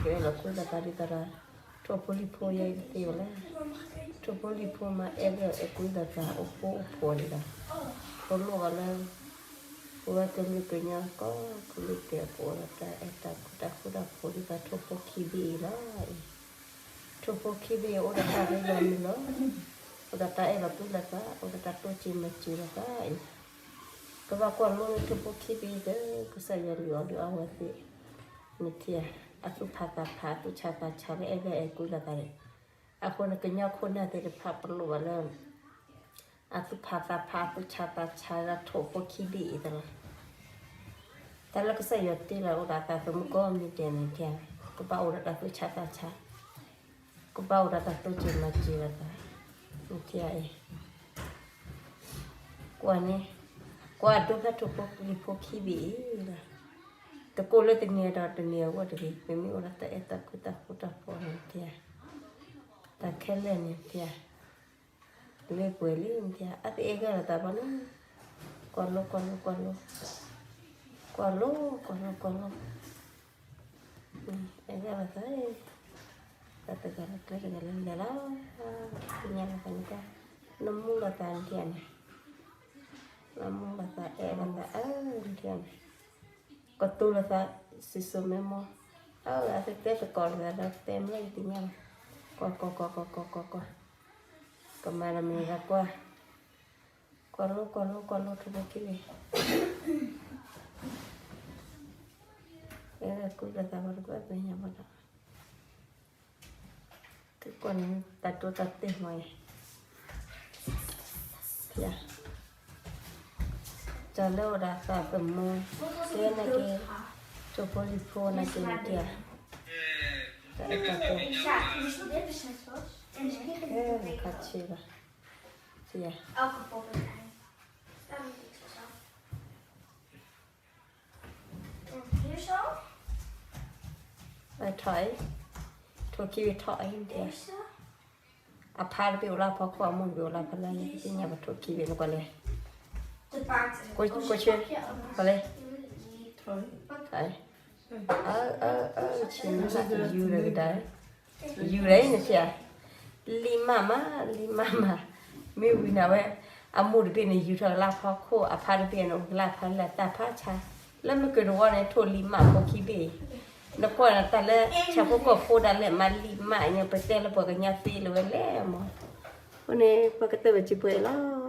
ကအဲၣ်လီၤကွံလိာ်သးဒ်သိးဒီး ထိၣ်ဖိလံၤဖိယဲအံၤတသ့ဘၣ်လဲၣ်. ထိၣ်ဖိလံၤဖိမး အဲၣ်ဒိးအဲၣ်ကွံလိာ်သးအိၣ်ဃူအိၣ်ဖိးဒံးဒီး ဖိလိၣ်ဂီၤလၢ ပဝဲကလုာ်ကညီကီၢ်ကလုာ်တဲာ် ပအိၣ်ဒီးတၢ်အဲၣ်တၢ်ကွံတၢ်ဃူတၢ်ဖိးဒ်သိးထိၣ်ဖိခံဘ့ၣ်အံၤလီၤ. ထိၣ်ဖိခံဘ့ၣ်အံၤ အိၣ်ဒီးတၢ်ရ့လိာ်မုာ်လီၤ. အိၣ်ဒီးတၢ်အဲၣ်လီၤကွံလိာ်သး အိၣ်ဒီးတၢ်တိစၢၤမၤစၢၤလိာ်သးအံၤ ကဘၣ်ကွၢ်လိန့ၢ်ထိၣ်ဖိခံဘ့ၣ်အံၤဒီး ကစၢ်ယွၤလုၢ်အီၣ်လုၢ်အီဝဲသ့ၣ် နထံၣ်ဧါ, အသူၣ်ဖးသးဖး အသူၣ်ဆါသးဆါလၢအဲၣ်ဒိးအဲၣ်ကွံလိာ်သးန့ၣ်, အဃိန့ၣ် ကညီခိၣ်နၢ်သ့ၣ်တဖၣ်ပလိၣ်ဘၣ်လၢ အသူၣ်ဖးသးဖး အသူၣ်ဆါသးဆါလၢထိၣ်ဖိခံဘ့ၣ်အံၤသလီၤ. တၢ်လၢကစၢ်ယွၤတ့လီၤအိၣ်ဒီးသးသမူကိးမံၤဒဲးန့ၣ် ကဘၣ်အိၣ်ဒီးတၢ်သူၣ်ဆါသးဆါ, ကဘၣ်အိၣ်ဒီးတၢ်တိစၢၤမၤစၢၤလိာ်သး, နထံၣ်ဧါအံၤ ကွၢ်န့ၣ်, ကွၢ်ဒိဖဲထိၣ်ဖိလံၤဖိခံဘ့ၣ်အံၤလီၤ. တကိၢ်လၢတနံၤဒီးတနံၤအဂီၢ်တဂ့ၤ, ပမ့ၢ်အိၣ်ဒီးတၢ်အဲၣ်တၢ်ကွံတၢ်ဃူတၢ်ဖိးန့ၣ် နထံၣ်ဧါ, တၢ်ခဲလၢာ်န့ၣ် နထံၣ်ဧါ, လၢပှဲၤလံ နထံၣ်ဧါ, အသ့ၣ်အဲၣ်ဂၢၢ်လိာ်သးဘၣ်န့ၣ်, ကွၢ်လိ ကွၢ်လိ ကွၢ်လိ, ကွၢ်လိ ကွၢ်လိ ကွၢ်လိ အဲၣ်ဂၢၢ်လိာ်သး, တၢ်တဂၤလၢကျဲတဂၤလၢလဲၤလီၤ, သ့ၣ်ညါလိာ်သးန့ၣ်, နမူလိာ်သးနထံၣ်ဧါန့ၣ်, နမူလိာ်သးအဲၣ်လိာ်သးအၢနထံၣ်ဧါန့ၣ်, ကတိၤလိာ်သး စံၣ်စိၤမဲမိၢ်, အၢ အသ့ၣ်တဲသကိးလိာ်သးဒီးတဲမ့ၢ်သ့ၣ်ညါလီၤ, ကွၢ် ကွၢ် ကွၢ် ကွၢ် ကွၢ် ကွၢ် ကွၢ်, ကမၤဒီးမ့ၢ်ဂၤကွၢ် ကွၢ်လိ ကွၢ်လိ ကွၢ်လိ ထိၣ်ဖိခံဘ့ၣ်, အဲၣ်ဒိးကွံလိာ်သးဘၣ်တဘၣ်သ့ၣ်ညါဘၣ်ဒီး, ကကွၢ်န့ၣ် တၢ်တိတၢ်တ့ၢ်မးအံၤ, တၢ်လၢအိၣ်ဒီးသးသမူ, ကဲနာ်က့ၤ, ထိၣ်ဖိလံၤဖိနာ်က့ၤန့ၣ်တ့ၢ်ဧါ, တၢ်အဲၣ်တၢ်ကွံ, နခါဆ့လီၤ, တ့ၢ်ဧါ ထီၣ်အံၤ, ထိၣ်ခံဘ့ၣ်ထီၣ်အံၤ, အဖါတဘ့ၣ်အိၣ်လၢအဖီခိၣ် အမိၢ်တဘ့ၣ်အိၣ်လၢအဖီလာ်, ယသ့ၣ်ညါဘၣ်ထိၣ်ခံဘ့ၣ်န့ၣ်ကွၢ်လဲၣ်, ကိးဆၢ, ကွၢ်လဲၣ်, ထီၣ်အံၤ, အၢ အၢ အၢ ဆ့ၣ်မုၢ်ယူၤဒီးကဒါ ယူၤဒီးနထံၣ်ဧါ, လံၣ်မးမး လံၣ်မးမး, မ့ၢ်ဝံၤန့ၣ်ဝဲ, အမိၢ်တဘ့ၣ်န့ၣ် ယူၤထီၣ်ကလၢဖီခိၣ်, အဖါတဘ့ၣ်န့ၣ် အိၣ်ကလၢဖီလာ်တၢ်ဖးဆါ, လၢမုၢ်ကၢၤတဝီန့ၣ် ထိၣ်လံၣ်မးဖိခံဘ့ၣ်အံၤ, နကွၢ်န့ၣ်တၢ်လၢ ဆၣ်ဖိကီၢ်ဖိဒၣ်လဲာ်မးလံၣ်မးညါ ပတဲလၢပှၤကညီသ့လၢၤဝဲလဲၣ်မး, အဃိန့ၣ် ပကတၢၢ်ဝဲစံးပှဲၤအံၤလီၤ.